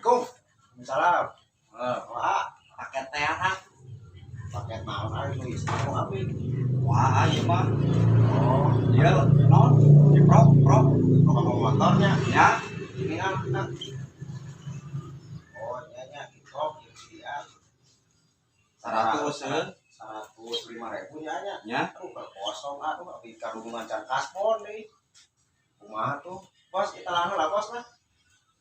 Assalamualaikum. Salam. Eh, Wah, paket teh ah. Paket naon ari nu istri mau abi? Wah, ieu mah. Oh, Iya, non. Di prok, prok. Prok motornya. Ya. Ini ah, nah. Oh, nya nya kiprok ieu si ah. 100 eh. 105.000 nya nya. Ya. Aduh, kosong, aduh, abi karungan can kasbon deui. Kumaha tuh? Bos, italangan lah, bos lah.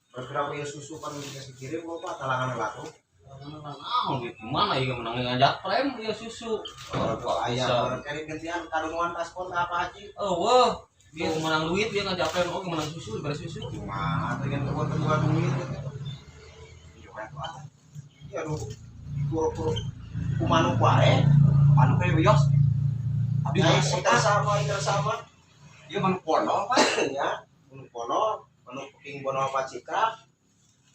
Bergerak ieu susu pan geus dikirim loba talangan lah tuh. Naon gitu mana ieu menang ngajak prem ieu susu. Oh, Oh, aya bisa. kari gantian karungan kasbon ka apa haji? Oh, wah. Dia menang duit, dia ngajak prem, oh menang susu, diberi susu. Kumaha teh kan kedua duit gitu. Iya, we tuh ah. Iya, aduh, kuru-kuru kumanuk wae. Manuk we wios. Abdi Nah, mah kita sama, kita sama. Ieu manuk pondok, Pak. Ya, manuk bono, manuk peking bono pacikrak.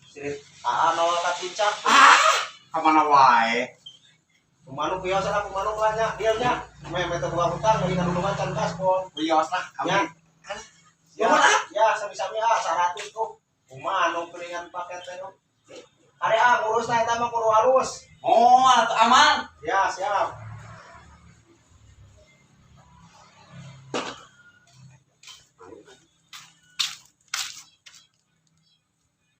Sirit aa nol kacincak. Ah, kamana wae? Kumanuk wios lah, kumanuk lah nya, diam nya. Meh meh teu boga hutang bagi kadulungan can kasbon. Wios lah, Ya. kami. Ya, ya sami-sami ah 100 tuh. Kumanuk belian paket teh tuh. Are ah ngurus lah eta mah kudu halus. Oh, atuh aman. Ya, siap.